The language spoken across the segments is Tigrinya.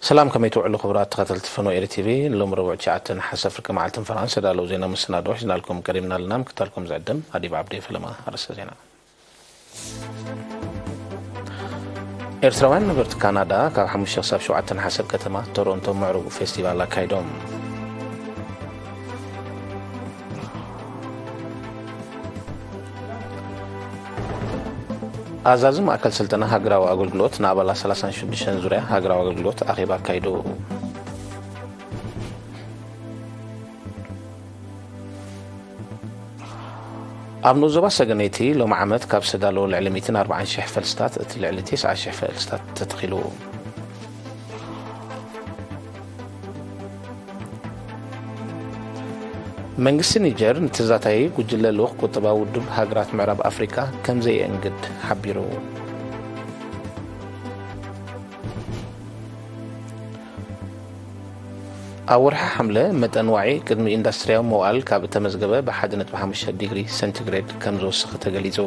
ሰላም፣ ከመይ ትውዕሉ ክቡራት ተኸታተልቲ ፈኖ ኤሪ ቲቪ? ሎም ረቡዕ ትሽዓተ ነሓሰ ፍርቂ መዓልትን ፈራን ዝተዳለዉ ዜና መሰናድኦ ሒዝናልኩም ቀሪብና ኣለና። ምክታልኩም ዝዕድም ኣዲብ ዓብዲ። ፈለማ ኣርእስተ ዜና። ኤርትራውያን ነበርቲ ካናዳ ካብ ሓሙሽተ ክሳብ ሸውዓተ ነሓሰ ኣብ ከተማ ቶሮንቶ ምዕሩግ ፌስቲቫል ኣካይዶም። ኣዛዚ ማእከል ስልጠና ሃገራዊ ኣገልግሎት ንኣባላት ሰላሳን ሽዱሽተን ዙርያ ሃገራዊ ኣገልግሎት ኣኼባ ኣካይዱ። ኣብ ንኡስ ዞባ ሰገነይቲ ሎሚ ዓመት ካብ ዝተዳለወ ልዕሊ ሚእትን ኣርባዓን ሽሕ ፈልስታት እቲ ልዕሊ ተስዓ ሽሕ ፈልስታት ተተኺሉ። መንግስቲ ኒጀር ንተዛታዪ ጉጅለ ልኡኽ ቁጠባዊ ውድብ ሃገራት ምዕራብ ኣፍሪቃ ከም ዘየእንግድ ሓቢሩ። ኣብ ወርሒ ሓምለ መጠን ዋዒ ቅድሚ ኢንዳስትርያዊ መዋእል ካብ እተመዝገበ ብ ሓደ ነጥቢ ሓሙሽተ ዲግሪ ሴንቲግሬድ ከም ዝወሰኸ ተገሊጹ።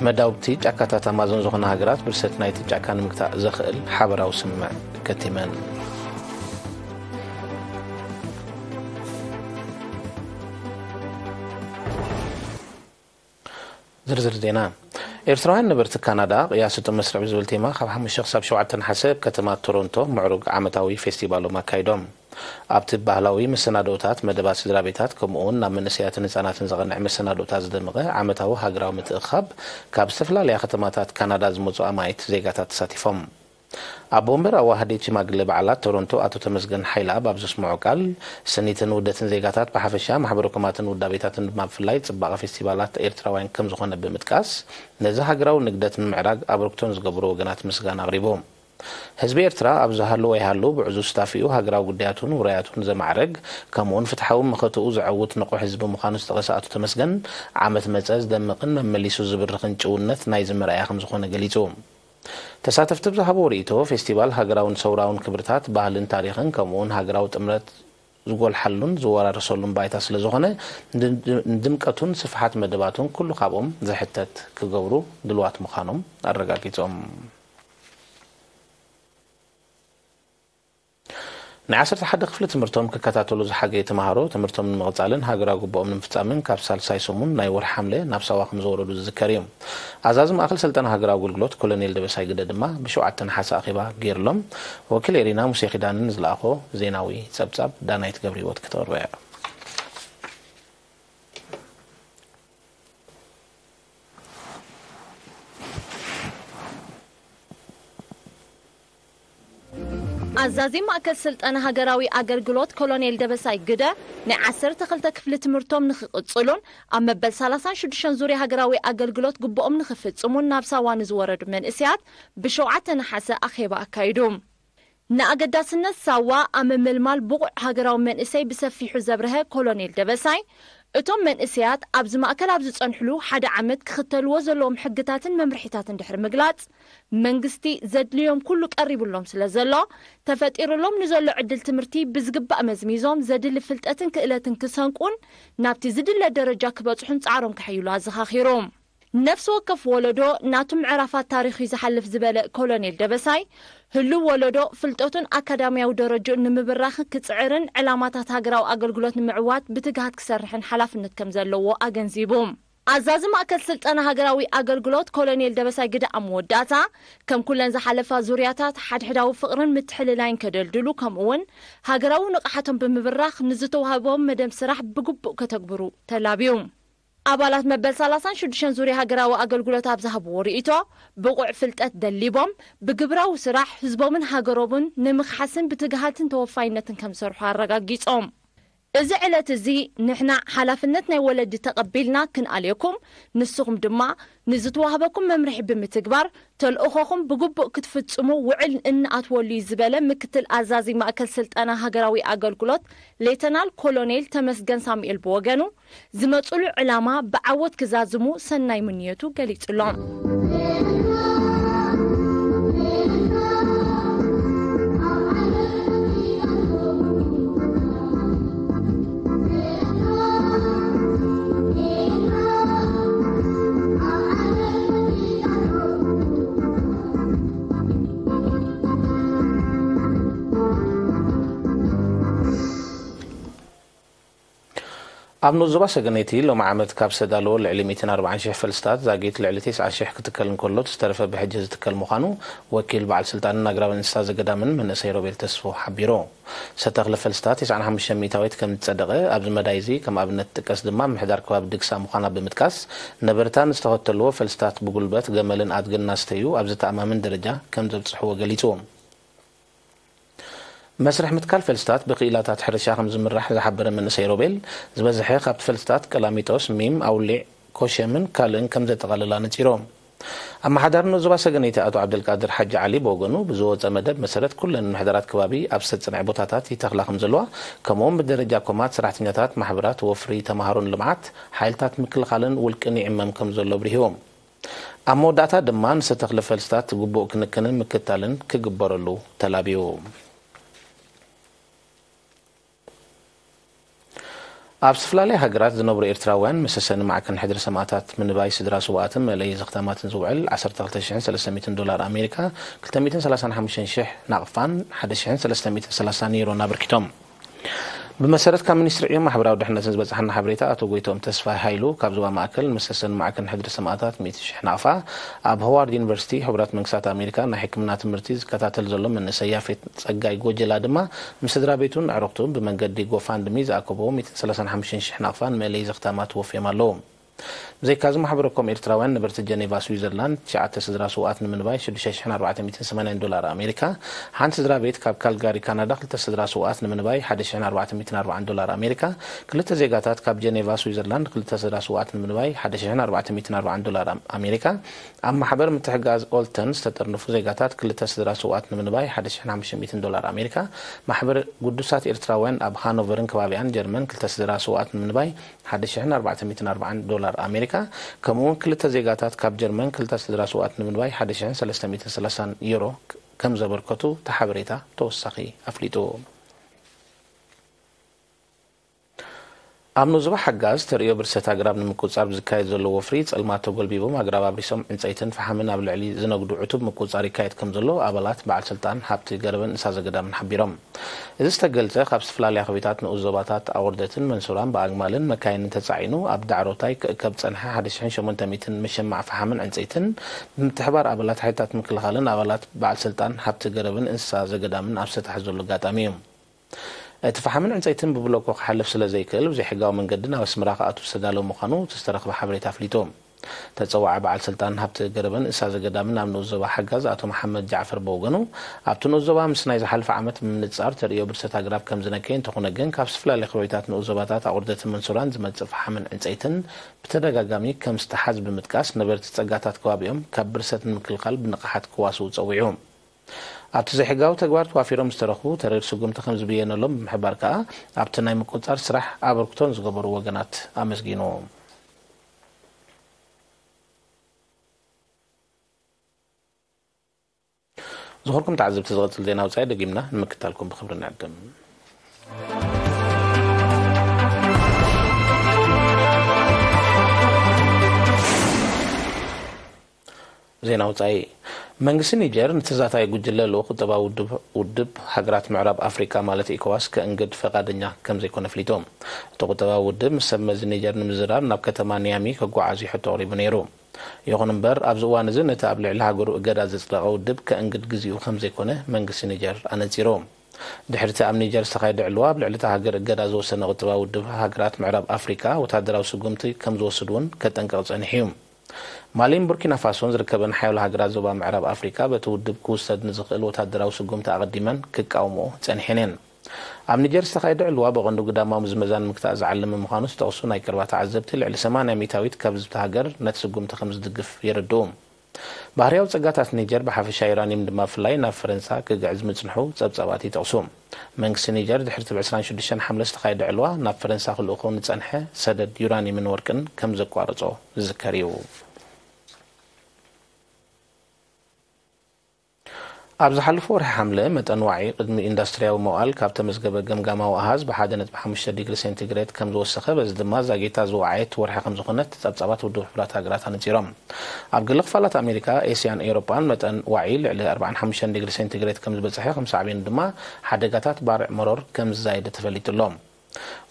መዳውብቲ ጫካታት ኣማዞን ዝኾና ሃገራት ብርሰት ናይቲ ጫካ ንምግታእ ዘኽእል ሓበራዊ ስምምዕ ከቲመን። ዝርዝር ዜና። ኤርትራውያን ነበርቲ ካናዳ ቅያስቶም መስርዕ ብዝብል ቴማ ካብ ሓሙሽተ ክሳብ ሸውዓተ ነሓሰ ኣብ ከተማ ቶሮንቶ ምዕሩግ ዓመታዊ ፌስቲቫሎም ኣካይዶም። ኣብቲ ባህላዊ መሰናድኦታት፣ መደባት ስድራ ቤታት፣ ከምኡ እውን ናብ መንእሰያትን ህጻናትን ዘቐንዐ መሰናድኦታት ዝደመቐ ዓመታዊ ሃገራዊ ምትእኽኻብ ካብ ዝተፈላለያ ከተማታት ካናዳ ዝመጹ ኣማኢት ዜጋታት ተሳቲፎም። ኣቦ ወንበር ኣዋህዲ ሽማግለ በዓላት ቶሮንቶ ኣቶ ተመስገን ሓይለኣብ ኣብ ዘስምዖ ቃል፣ ስኒትን ውህደትን ዜጋታት ብሓፈሻ፣ ማሕበረ ኮማትን ውዳቤታትን ድማ ብፍላይ ጽባቐ ፌስቲቫላት ኤርትራውያን ከም ዝኾነ ብምጥቃስ፣ ነዚ ሃገራዊ ንግደት ንምምዕራግ ኣበርክቶን ዝገብሩ ወገናት ምስጋና ኣቕሪቡ። ህዝቢ ኤርትራ ኣብ ዝሃሉ ወይሃሉ ብዕዙዝ ስታፊኡ ሃገራዊ ጉዳያቱን ውራያቱን ዘማዕረግ፣ ከምኡውን ፍትሓዊ መኸትኡ ዘዐውት ንቑሕ ህዝቢ ምዃኑ ዝጠቐሰ ኣቶ ተመስገን፣ ዓመት መጸ ዝደምቕን መመሊሱ ዝብርኽን ጭውነት ናይዚ መርኣያ ከም ዝኾነ ገሊጹ። ተሳተፍቲ ብዝሃብዎ ርእይቶ፣ ፌስቲቫል ሃገራውን ሰውራውን ክብርታት፣ ባህልን ታሪኽን ከምኡውን ሃገራዊ ጥምረት ዝጎልሓሉን ዝወራረሰሉን ባይታ ስለ ዝኾነ፣ ንድ-፣ ንድምቀቱን ስፍሓት መደባቱን ኩሉ ካብኦም ዝሕተት ክገብሩ ድልዋት ምዃኖም ኣረጋጊጾም። ናይ ዓሰርተ ሓደ ክፍሊ ትምህርቶም ክከታተሉ ዝሓገዩ ተምሃሮ ትምህርቶም ንምቕጻልን ሃገራዊ ግቡኦም ንምፍጻምን ካብ ሳልሳይ ሰሙን ናይ ወርሒ ሓምለ ናብ ሳዋ ከም ዝወረዱ ዝዝከር እዩ። ኣዛዚ ማእከል ስልጠና ሃገራዊ ኣገልግሎት ኮሎኔል ደበሳይ ግደ ድማ ብሸውዓተ ነሓሰ ኣኼባ ገይርሎም። ወኪል ኤሪና ሙሴ ኪዳንን ዝለኣኾ ዜናዊ ጸብጻብ ዳናይት ገብረህይወት ክተቕርቦ እያ። ኣዛዚ ማእከል ስልጠና ሃገራዊ ኣገልግሎት ኮሎኔል ደበሳይ ግደ፣ ናይ ዓሰርተ ክልተ ክፍሊ ትምህርቶም ንኽቕጽሉን ኣብ መበል ሰላሳን ሽዱሽተን ዙርያ ሃገራዊ ኣገልግሎት ግቡኦም ንኽፍጽሙን ናብ ሳዋ ንዝወረዱ መንእሰያት ብሸውዓተ ነሓሰ ኣኼባ ኣካይዱ። ንኣገዳስነት ሳዋ ኣብ ምምልማል ብቑዕ ሃገራዊ መንእሰይ ብሰፊሑ ዘብርሀ ኮሎኔል ደበሳይ፣ እቶም መንእሰያት ኣብዚ ማእከል ኣብ ዝጸንሕሉ ሓደ ዓመት ክኽተልዎ ዘለዎም ሕግታትን መምርሒታትን ድሕሪ ምግላጽ፣ መንግስቲ ዘድልዮም ኩሉ ቀሪቡሎም ስለ ዘሎ፣ ተፈጢሩሎም ንዘሎ ዕድል ትምህርቲ ብዝግባእ መዝሚዞም ዘድሊ ፍልጠትን ክእለትን ክሰንቁን ናብቲ ዝድለ ደረጃ ክበጽሑን ጻዕሮም ከሐይሉ ኣዘኻኺሩ። ነፍሲ ወከፍ ወለዶ ናቱ ምዕራፋት ታሪኽ እዩ ዝሓልፍ ዝበለ ኮሎኔል ደበሳይ፣ ህሉው ወለዶ ፍልጠቱን ኣካዳሚያዊ ደረጅኡን ንምብራኽ ክጽዕርን ዕላማታት ሃገራዊ ኣገልግሎት ንምዕዋት ብትግሃት ክሰርሕን ሓላፍነት ከም ዘለዎ ኣገንዚቡ። ኣዛዚ ማእከል ስልጠና ሃገራዊ ኣገልግሎት ኮሎኔል ደበሳይ ግደ ኣብ መወዳእታ፣ ከም ኩለን ዝሓለፋ ዙርያታት ሓድሕዳዊ ፍቕርን ምትሕልላይን ከደልድሉ፣ ከምኡውን ሃገራዊ ንቕሓቶም ብምብራኽ ንዝተዋህቦም መደብ ስራሕ ብግቡእ ከተግብሩ ተላብዩ። ኣባላት መበል ሰላሳን ሽዱሽተን ዙርያ ሃገራዊ ኣገልግሎት ኣብ ዝሃብዎ ርእይቶ፣ ብቑዕ ፍልጠት ደሊቦም ብግብራዊ ስራሕ ህዝቦምን ሃገሮምን ንምኽሓስን ብትግሃትን ተወፋይነትን ከም ዝሰርሑ ኣረጋጊጾም። እዚ ዕለት እዚ ንሕና ሓላፍነት ናይ ወለዲ ተቐቢልና ክንኣልየኩም፣ ንስኹም ድማ ንዝተዋህበኩም መምርሒ ብምትግባር ተልእኾኹም ብግቡእ ክትፍጽሙ ውዕል እንኣትወሉ እዩ ዝበለ ምክትል ኣዛዚ ማእከል ስልጠና ሃገራዊ ኣገልግሎት ሌተናል ኮሎኔል ተመስገን ሳሙኤል ብወገኑ፣ ዝመጹሉ ዕላማ ብዓወት ክዛዝሙ ሰናይ ምንየቱ ገሊጹሎም። ኣብ ንኡስ ዞባ ሰገነይቲ ሎም ዓመት ካብ ዝተዳለወ ልዕሊ ሚእትን ኣርባዓን ሽሕ ፈልስታት ዛጊት ልዕሊ ተስዓን ሽሕ ክትከል እንከሎ፣ እቲ ዝተረፈ ብሕጂ ዝትከል ምዃኑ ወኪል በዓል ስልጣንን ኣግራብ እንስሳ ዘገዳምን መንእሰይ ሮቤል ተስፎ ሓቢሩ። ዝተተኽለ ፈልስታት ተስዓን ሓሙሽተን ሚእታዊት ከም ዝጸደቐ፣ ኣብዚ መዳይ እዚ ከም ኣብነት ትጥቀስ ድማ ምሕዳር ከባቢ ድግሳ ምዃና ብምጥቃስ፣ ነበርታ ንዝተኸተልዎ ፈልስታት ብጉልበት ገመልን ኣድግን እናስተዩ ኣብ ዘተኣማምን ደረጃ ከም ዘብጽሕዎ ገሊጹ። መስርሕ ምትካል ፈልስታት ብክኢላታት ሕርሻ ከም ዝምራሕ ዝሓበረ መንእሰይ ሮቤል፣ ዝበዝሐ ካብቲ ፈልስታት ቀላሚጦስ፣ ሚም፣ ኣውሊዕ፣ ኮሸምን ካልእን ከም ዘጠቓልል ኣነጺሩ። ኣመሓዳሪ ንኡስ ዞባ ሰገነይቲ ኣቶ ዓብደልቃድር ሓጂ ዓሊ ብወገኑ፣ ብዝወጸ መደብ መሰረት ኩለን ምሕደራት ከባቢ ኣብ ዝተጸንዐ ቦታታት ይተኽላ ከም ዘለዋ፣ ከምኡውን ብደረጃ ኮማት፣ ሰራሕተኛታት፣ ማሕበራት፣ ወፍሪ፣ ተማሃሮን ልምዓት ሓይልታት ምክልኻልን ውልቅን ይዕመም ከም ዘሎ ኣብሪሁ። ኣብ መወዳእታ ድማ ንዝተተኽለ ፈልስታት ግቡእ ክንክንን ምክትታልን ክግበረሉ ተላብዩ። ኣብ ዝተፈላለያ ሃገራት ዝነብሩ ኤርትራውያን መሰሰኒ ማዕከን ሕድሪ ሰማእታት ምንባይ ስድራ ስውኣትን መእለዪ ዘኽታማትን ዝውዕል ዓሰርተ ክልተ ሽሕን ሰለስተ ሚእትን ዶላር ኣሜሪካ፣ ክልተ ሚእትን ሰላሳን ሓሙሽተን ሽሕ ናቕፋን ሓደ ሽሕን ሰለስተ ሚእትን ሰላሳን ዩሮን ኣበርኪቶም። ብመሰረት ካብ ሚኒስትሪ ዕዮ ማሕበራዊ ድሕነትን ዝበጽሓና ሓበሬታ፣ ኣቶ ጎይትኦም ተስፋይ ሃይሉ ካብ ዞባ ማእከል ንመሰሰኒ ማዕከን ሕድሪ ሰማእታት ሚእቲ ሽሕ ናቕፋ ኣብ ሆዋርድ ዩኒቨርሲቲ ሕቡራት መንግስታት ኣሜሪካ ናይ ሕክምና ትምህርቲ ዝከታተል ዘሎ መንእሰይ ያፌት ጸጋይ ጎጀላ ድማ ምስ ስድራ ቤቱን ኣዕሩኽቱን ብመንገዲ ጎፋንድሚ ዝኣከቦ ሚእትን ሰላሳን ሓሙሽተን ሽሕ ናቕፋ ንመእለዪ ዘኽታማት ወፍዮም ኣለዉ። ብዘይካዚ ማሕበረ ኮም ኤርትራውያን ነበርቲ ጀኔቫ ስዊዘርላንድ ትሽዓተ ስድራ ስውኣት ንምንባይ ሽዱሽተ ሽሕን ኣርባዕተ ሚእትን ሰማንያን ዶላር ኣሜሪካ፣ ሓንቲ ስድራ ቤት ካብ ካልጋሪ ካናዳ ክልተ ስድራ ስውኣት ንምንባይ ሓደ ሽሕን ኣርባዕተ ሚእትን ኣርባዓን ዶላር ኣሜሪካ፣ ክልተ ዜጋታት ካብ ጀኔቫ ስዊዘርላንድ ክልተ ስድራ ስውኣት ንምንባይ ሓደ ሽሕን ኣርባዕተ ሚእትን ኣርባዓን ዶላር ኣም-፣ ኣሜሪካ፣ ኣብ ማሕበር ምትሕጋዝ ኦልተን ዝተጠርነፉ ዜጋታት ክልተ ስድራ ስውኣት ንምንባይ ሓደ ሽሕን ሓሙሽተ ሚእትን ዶላር ኣሜሪካ፣ ማሕበር ግዱሳት ኤርትራውያን ኣብ ሃኖቨርን ከባቢኣን ጀርመን ክልተ ስድራ ስውኣት ንምንባይ ሓደ ሽሕን ኣርባዕተ ሚእትን ኣርባዓን ዶላር ኣሜሪካ፣ ከምኡውን ክልተ ዜጋታት ካብ ጀርመን ክልተ ስድራ ስውኣት ንምንባይ ሓደ ሽሕን ሰለስተ ሚእትን ሰላሳን ዩሮ ከም ዘበርከቱ እቲ ሓበሬታ ተወሳኺ ኣፍሊጡ። ኣብ ንኡስ ዞባ ሓጋዝ ተርእዮ ብርሰት ኣግራብ ንምቁጽጻር ብዝካየድ ዘሎ ወፍሪ፣ ጸልማት ተጎልቢቦም ኣግራብ ኣብሪሶም ዕንጸይትን ፈሓምን ኣብ ልዕሊ ዝነግዱ ዕቱብ ምቁጽጻር ይካየድ ከም ዘሎ ኣባላት በዓል ስልጣን ሃብቲ ገረብን እንስሳ ዘገዳምን ሓቢሮም። እዚ ዝተገልጸ፣ ካብ ዝተፈላለያ ከቢታት ንኡስ ዞባታት ኣቑርደትን መንሱራን ብኣግማልን መካይንን ተጻዒኑ ኣብ ዳዕሮታይ ክእከብ ዝጸንሐ ሓደ ሽሕን ሸሞንተ ሚእትን መሸማዕ ፈሓምን ዕንጸይትን፣ ብምትሕባር ኣባላት ሓይልታት ምክልኻልን ኣባላት በዓል ስልጣን ሃብቲ ገረብን እንስሳ ዘገዳምን ኣብ ዝተታሕዘሉ ኣጋጣሚ እዩ። እቲ ፈሓምን ዕንጸይትን ብብሎኮ ክሓልፍ ስለ ዘይክእል፣ ብዘይሕጋዊ መንገዲ ናብ ኣስመራ ክኣቱ ዝተዳለወ ምዃኑ እቲ ዝተረኽበ ሓበሬታ ኣፍሊጡ። ተጸዋዒ በዓል ስልጣን ሃብቲ ገረብን እንስሳ ዘገዳምን ኣብ ንኡስ ዞባ ሓጋዝ ኣቶ መሓመድ ጃዕፈር ብወገኑ፣ ኣብቲ ንኡስ ዞባ ምስ ናይ ዝሓለፈ ዓመት ብምንጻር ተርእዮ ብርሰት ኣግራብ ከም ዝነከየ እንተኾነ ግን፣ ካብ ዝተፈላለየ ከባቢታት ንኡስ ዞባታት ኣቑርደትን መንሱራን ዝመጽእ ፈሓምን ዕንጸይትን ብተደጋጋሚ ከም ዝተሓዝ ብምጥቃስ፣ ነበርቲ ጸጋታት ከባቢኦም ካብ ብርሰት ንምክልኻል ብንቕሓት ክዋስኡ ጸዊዑ። ኣብቲ ዘይሕጋዊ ተግባር ተዋፊሮም ዝተረኽቡ ተረር ስጉምቲ ከም ዝብየነሎም ብምሕባር ከኣ፣ ኣብቲ ናይ ምቁጽጻር ስራሕ ኣበርክቶ ንዝገበሩ ወገናት ኣመስጊኑ። ዝኸበርኩም ተዓዘብቲ፣ ዝቐጽል ዜና ወጻኢ ደጊምና ንምክታልኩም ብኽብሪ ንዕድም። ዜና ወጻኢ። መንግስቲ ኒጀር ንተዛታዪ ጉጅለ ልኡኽ ቁጠባዊ ውድብ፣ ውድብ ሃገራት ምዕራብ ኣፍሪቃ ማለት ኢኮዋስ ከእንግድ ፈቓደኛ ከም ዘይኮነ ኣፍሊጡ። እቲ ቁጠባዊ ውድብ ምስ ሰብ መዚ ኒጀር ንምዝራብ ናብ ከተማ ኒያሚ ከጓዓዝ እዩ ሕቶ ኣቕሪቡ ነይሩ። ይኹን እምበር፣ ኣብዚ እዋን እዚ ነቲ ኣብ ልዕሊ ሃገሩ እገዳ ዘጽደቐ ውድብ ከእንግድ ግዜኡ ከም ዘይኮነ መንግስቲ ኒጀር ኣነጺሩ። ድሕሪ እቲ ኣብ ኒጀር ዝተኻየደ ዕልዋ፣ ኣብ ልዕሊ እታ ሃገር እገዳ ዝወሰነ ቁጠባዊ ውድብ ሃገራት ምዕራብ ኣፍሪቃ ወታደራዊ ስጉምቲ ከም ዝወስድ እውን ከጠንቅቕ ጸኒሑ እዩ። ማሊን ቡርኪና ፋሶን ዝርከበን ሓያሎ ሃገራት ዞባ ምዕራብ ኣፍሪቃ በቲ ውድብ ክውሰድ ንዝኽእል ወታደራዊ ስጉምቲ ኣቐዲመን ክቃወምኦ ጸኒሐን እየን። ኣብ ኒጀር ዝተኻየደ ዕልዋ ብቐንዱ ግዳማዊ ምዝመዛ ንምግታእ ዝዓለመ ምዃኑ ዝጠቕሱ ናይ ቀረባ ተዓዘብቲ፣ ልዕሊ ሰማንያ ሚእታዊት ካብ ህዝቢ እታ ሃገር ነቲ ስጉምቲ ከም ዝድግፍ የረድኡ። ባህርያዊ ጸጋታት ኒጀር ብሓፈሻ፣ ዩራኒየም ድማ ብፍላይ ናብ ፈረንሳ ክግዕዝ ምጽንሑ ጸብጻባት ይጠቕሱ። መንግስቲ ኒጀር ድሕሪ እቲ ብ ዕስራን ሽዱሽተን ሓምለ ዝተኻየደ ዕልዋ ናብ ፈረንሳ ክልእኾ ንጸንሐ ሰደድ ዩራኒየምን ወርቅን ከም ዘቋረጾ ዝዝከር እዩ። ኣብ ዝሓለፈ ወርሒ ሓምለ መጠን ዋዒ ቅድሚ ኢንዳስትርያዊ መዋእል ካብ ተመዝገበ ገምጋማዊ ኣሃዝ ብሓደ ነጥቢ ሓሙሽተ ዲግሪ ሴንቲግሬድ ከም ዝወሰኸ፣ በዚ ድማ ዛጊት እታ ዝወዓየት ወርሒ ከም ዝኾነት ጸብጻባት ውድብ ሕቡራት ሃገራት ኣነጺሮም። ኣብ ገለ ክፋላት ኣሜሪካ፣ ኤስያን ኤውሮጳን መጠን ዋዒ ልዕሊ ኣርባዓን ሓሙሽተን ዲግሪ ሴንቲግሬድ ከም ዝበጽሐ፣ ከም ሳዕቤኑ ድማ ሓደጋታት ባርዕ መሮር ከም ዝዛየደ ተፈሊጡ ኣሎ።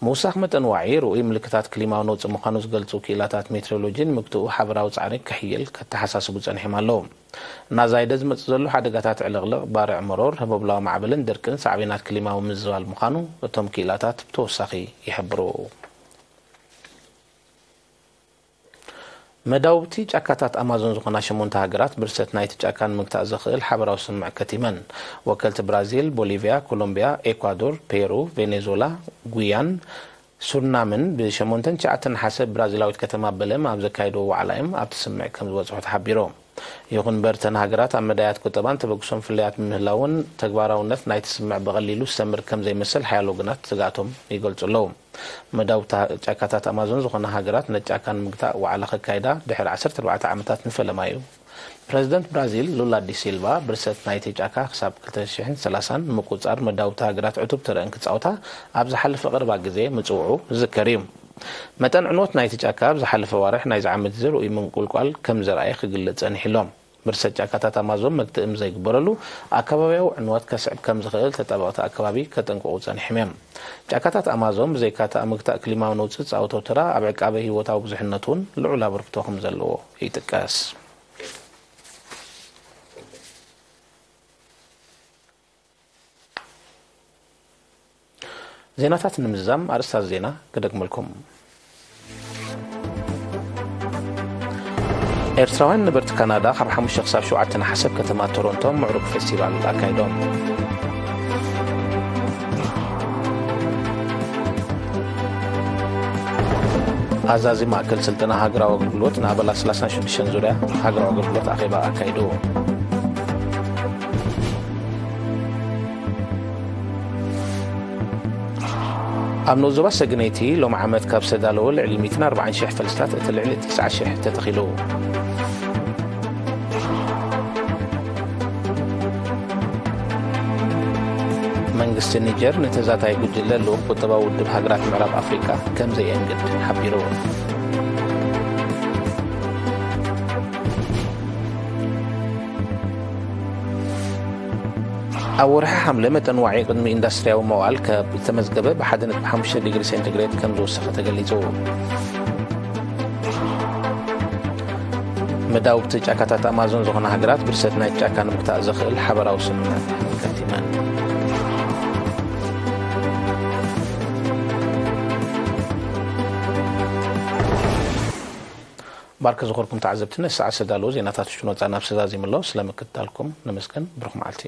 ምውሳኽ መጠን ዋዒ ርኡይ ምልክታት ክሊማዊ ነውጺ ምዃኑ ዝገልጹ ክኢላታት ሜትሮሎጂ፣ ንምግትኡ ሓበራዊ ጻዕሪ ክሕይል ከተሓሳስቡ ጸኒሖም ኣለዉ። እናዛየደ ዝመጽእ ዘሎ ሓደጋታት ዕልቕልቕ፣ ባርዕ መሮር፣ ህቦብላዊ ማዕበልን ድርቅን ሳዕቤናት ክሊማዊ ምዝባል ምዃኑ እቶም ክኢላታት ብተወሳኺ ይሕብሩ። መዳውብቲ ጫካታት ኣማዞን ዝኾና ሸሞንተ ሃገራት ብርሰት ናይቲ ጫካ ንምግታእ ዘኽእል ሓበራዊ ስምምዕ ከቲመን። ወከልቲ ብራዚል፣ ቦሊቪያ፣ ኮሎምቢያ፣ ኤኳዶር፣ ፔሩ፣ ቬኔዙዌላ፣ ጉያን፣ ሱርናምን ብ8ን 9ን ነሓሰ ብራዚላዊት ከተማ በለም ኣብ ዘካየድዎ ዋዕላ እዮም ኣብቲ ስምምዕ ከም ዝበጽሑ ተሓቢሩ። ይኹን እምበር፣ እተን ሃገራት ኣብ መዳያት ቁጠባን ተበግሶን ፍልልያት ብምህላውን፣ ተግባራውነት ናይቲ ስምምዕ ብቐሊሉ ዝሰምር ከም ዘይመስል ሓያሎ ወገናት ስግኣቶም ይገልጹ ኣለዉ። መዳውብቲ ጫካታት ኣማዞን ዝኾና ሃገራት፣ ነቲ ጫካ ንምግታእ ዋዕላ ከካይዳ ድሕሪ ዓሰርተ ኣርባዕተ ዓመታት ንፈለማ እዩ። ፕረዚደንት ብራዚል ሉላ ዲ ሲልቫ፣ ብርሰት ናይቲ ጫካ ክሳብ ክልተ ሽሕን ሰላሳን ንምቁጽጻር መዳውብቲ ሃገራት ዕቱብ ተረአን ክጻወታ ኣብ ዝሓለፈ ቀረባ ግዜ ምጽውዑ ዝዝከር እዩ። መጠን ዕንወት ናይቲ ጫካ ኣብ ዝሓለፈ ኣዋርሕ ናይዚ ዓመት እዚ ርኡይ ምንቁልቋል ከም ዘርኣየ ክግለጽ ጸኒሑ ኣሎ። ብርሰት ጫካታት ኣማዞን መግትኢ ምስ ዘይግበረሉ፣ ኣከባብያዊ ዕንወት ከስዕብ ከም ዝኽእል ተጣበቕቲ ኣከባቢ ከጠንቅቑ ጸኒሖም እዮም። ጫካታት ኣማዞን ብዘይካ እቲ ኣብ ምግታእ ክሊማዊ ነውጺ ዝጻወቶ ተራ፣ ኣብ ዕቃበ ህይወታዊ ብዙሕነት እውን ልዑል ኣበርክቶ ከም ዘለዎ ይጥቀስ። ዜናታት ንምዝዛም ኣርእስታት ዜና ክደግመልኩም። ኤርትራውያን ነበርቲ ካናዳ ካብ ሓሙሽተ ክሳብ ሸውዓተ ነሓሰ ኣብ ከተማ ቶሮንቶ ምዕሩግ ፌስቲቫል ኣካይዶም። ኣዛዚ ማእከል ስልጠና ሃገራዊ ኣገልግሎት ንኣባላት ሰላሳን ሽዱሽተን ዙርያ ሃገራዊ ኣገልግሎት ኣኼባ ኣካይዱ። ኣብ ንኡስ ዞባ ሰግነይቲ ሎሚ ዓመት ካብ ዝተዳለወ ልዕሊ ሚእትን ኣርባዓን ሽሕ ፈልስታት እቲ ልዕሊ ትስዓ ሽሕ ተተኺሉ። መንግስቲ ኒጀር ንተዛታይ ጉጅለ ልኡኽ ቁጠባዊ ውድብ ሃገራት ምዕራብ ኣፍሪቃ ከም ዘየእንግድ ሓቢሩ። ኣብ ወርሒ ሓምለ መጠን ዋዒ ቅድሚ ኢንዳስትሪያዊ መዋል ካብ ዝተመዝገበ ብ1.5 ዲግሪ ሴንቲግሬድ ከም ዝወሰኸ ተገሊጹ። መዳውብቲ ጫካታት ኣማዞን ዝኾና ሃገራት ብርሰት ናይ ጫካ ንምግታእ ዘኽእል ሓበራዊ ስምምዕ ከቲመን። ባርክ ዝኾርኩም ተዓዘብቲ፣ ነዚ ሰዓት ዝተዳለዉ ዜናታት ውሽጥን ወጻእን ኣብ ሰዛዚሙ ኣሎ። ስለ ምክትታልኩም ነመስግን። ብሩኽ መዓልቲ።